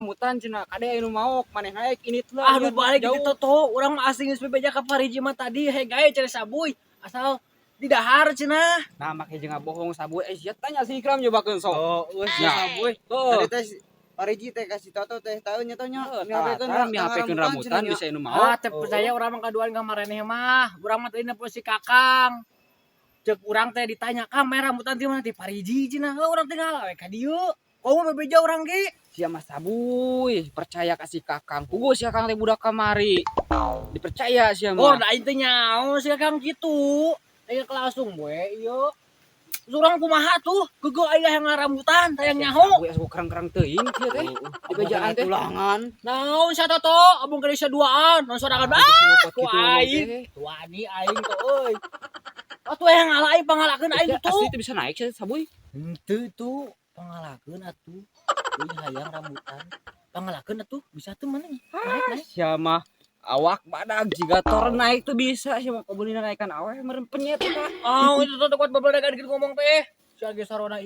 Rambutan cenah kade anu maok maneh naik ini lah. Aduh, balik gitu Toto, urang mah asli geus bebeja ka Pariji mah tadi heg ae cari Sabuy. Asal di dahar cenah. Nah, make jeung bohong Sabuy. Eh, sia tanya si Ikram, cobakeun sok. Oh, geus Ya. Sabuy. Tuh. Tadi teh Pariji teh kasih Toto teh tahu nya teh nya. Mihapekeun mihapekeun rambutan bisa anu maok. Ah, teu percaya urang mah kaduan ka maraneh mah. Urang mah tadi nelpon si Kakang. Cek urang teh ditanya, "Kang, merah rambutan di mana?" Di Pariji cenah. Heuh, urang tinggal we ka dieu. Komo bebeja urang ge. Sia mah Sabuy, percaya ka si Kakang. Puguh si Kakang teh budak kamari. Dipercaya sia Oh, mah. Da aing teh nyaho si Kakang kitu. Aing langsung we ieu. Terus urang kumaha tuh? Geugeuh aing yang rambutan, tayang nyaho. Sabuy asa kerang-kerang teuing sia teh. Di bejaan teh. Tulangan. Naon sia Toto? Abung keur duaan, naon sorangan ah, ku aing. Tuani aing tuh euy. Atuh yang ngalah aing pangalakeun aing tuh. Asli teh bisa naik sia Sabuy. Henteu tuh, pangalakeun atuh. Euy, hayang rambutan. Pangalakeun atuh, bisa tuh mana? Naik naik. Sia mah awak badag jiga tor, naik tuh bisa sia mah, kebunina naikan awe meureun penyet eta. Oh, itu tuh kuat babelegan gitu ngomong teh. Sia ge sarona.